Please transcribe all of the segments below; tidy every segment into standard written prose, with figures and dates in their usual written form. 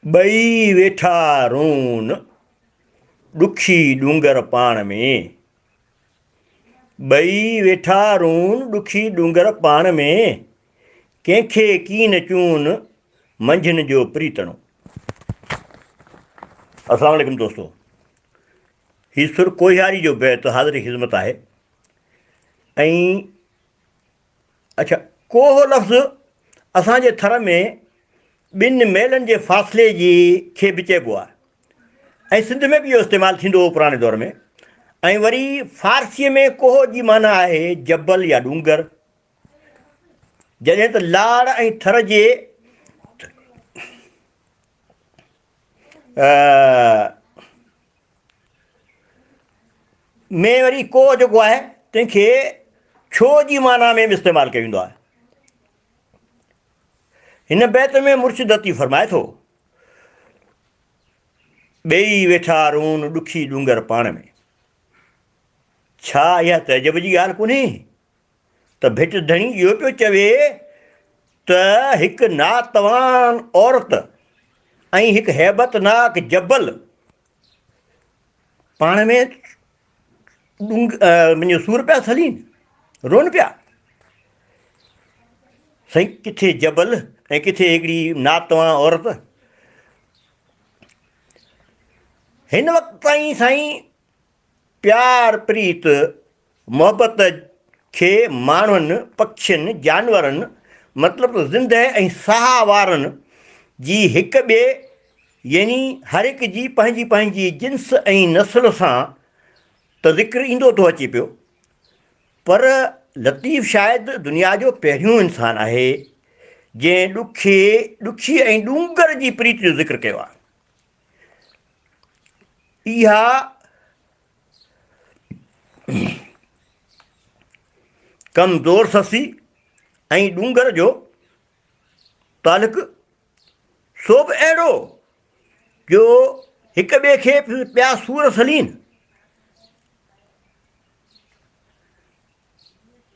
ٻئي ويٺا رون، ڏکي ڏونگر پاڻ ۾. ٻئي ويٺا رون، ڏکي ڏونگر پاڻ ۾، ڪنهن کي ڪين چون، منجهن جو پريتڻو. السلام عليڪم دوستو، هي سر ڪوهياري جو بيت حاضر خدمت آهي ۽ اڇا ڪوهه لفظ اسان جي ٿر ۾ ٻن ميلن جي فاصلي جي کي به چئبو آهي ۽ سنڌ ۾ به اهو استعمال ٿيندو هو پراڻي دور ۾ ۽ وري فارسيء ۾ ڪوهه جي معنيٰ آهي جبل يا ڏونگر جڏهن ته لاڙ ۽ ٿر جي ۾ وري ڪوهه جيڪو آهي تنهن کي ڇو جي معنيٰ ۾ به استعمال ڪيو ويندو آهي. هن بيت ۾ مرشد لطيف فرمائي ٿو، ٻيئي ويٺا رون ڏکي ڏونگر پاڻ ۾. ڇا اها تعجب جي ڳالهه ڪونهي ته ڀٽ ڌڻي اهو پيو چوي ته هڪ ناتوان عورت ۽ هڪ هيبتناڪ جبل پاڻ ۾ ڏونگ سور پيا سلين، رون پيا. سائين ڪٿي جبل ۽ ڪٿي هڪڙي ناتوان عورت. هن وقت تائين سائين پيار پريت محبت کي ماڻهن، پکين، جانورن مطلب ته زندهه ۽ ساهه وارن جي هڪ ٻئي يعني هر هڪ جي پنهنجي پنهنجي جنس ۽ نسل سان ته ذڪر ايندو ٿو اچي پيو پر لطيف شايد دنيا جو پهريون انسان آهي جنهن ڏکي ڏکي ۽ ڏونگر جي پريت جو ذڪر ڪيو آهي. اها ڪمزور سسي ۽ ڏونگر جو تعلق سو به اهڙو جو هڪ ٻئي کي پيا سور سلين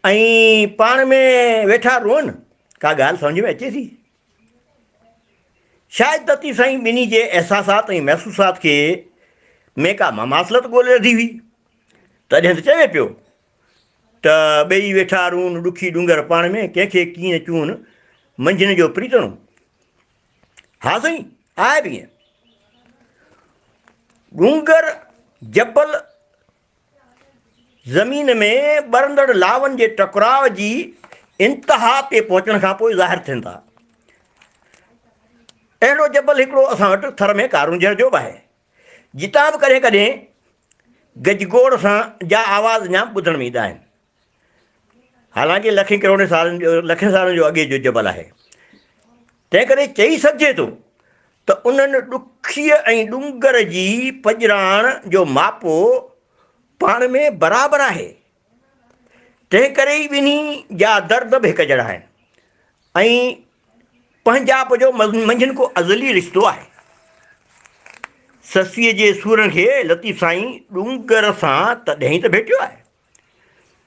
۽ پاڻ ۾ ويٺا روئن، ڪا ڳالهه سمجهه ۾ اچي ٿي؟ شايد لطيف سائين ٻنهي جي احساسات ۽ محسوسات کي ۾ ڪا مماثلت ڳولي لڌي هئي، تڏهن ته چوي پيو ته ٻئي ويٺا رون ڏکي ڏونگر پاڻ ۾، ڪنهن کي ڪيئن چون منجهن جو پريتڻو. ها سائين، آهي به ائين. ڏونگر جبل زمين ۾ ٻرندڙ لاون جي ٽڪراء جي انتها تي پهچڻ کان پوء ظاهر ٿين ٿا. اهڙو جبل هڪڙو اسان وٽ ٿر ۾ ڪارونجهر جو به آهي، جتان به ڪڏهن ڪڏهن گجگوڙ سان جا آواز اڃا ٻڌڻ ۾ ايندا آهن. حالانڪه لکين ڪروڙين سالن جو لکين سالن جو اڳي جو جبل آهي. تنهنڪري چئي سگهجي ٿو ته انهن ڏکيء ۽ ڏونگر جي پڄراڻ جو ماپو پاڻ ۾ برابر آهي. تنهنڪري ئي ٻنهي جا درد به هڪ جهڙا آهن ۽ پنهنجائپ جو منجهن ڪو ازلي رشتو آهي. سسئيء جي سورن کي لطيف سائين ڏونگر سان تڏهن ئي ته ڀيٽيو آهي.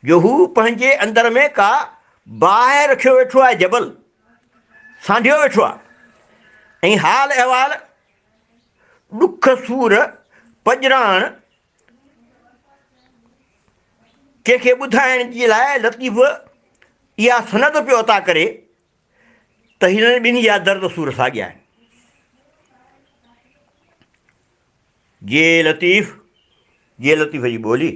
جو هو پنهنجي اندر ۾ ڪا باهه رکيو ويٺو آهي، جبل سانڍيو ويٺو آهي ۽ حال احوال، ڏک سور، پڄراڻ ڪنهن کي ٻڌائڻ جي لاء لطيف اها سند پيو عطا ڪري ته هنن ٻنهي جا درد سور ساڳيا آهن. جي لطيف، جي لطيف جي ٻولي.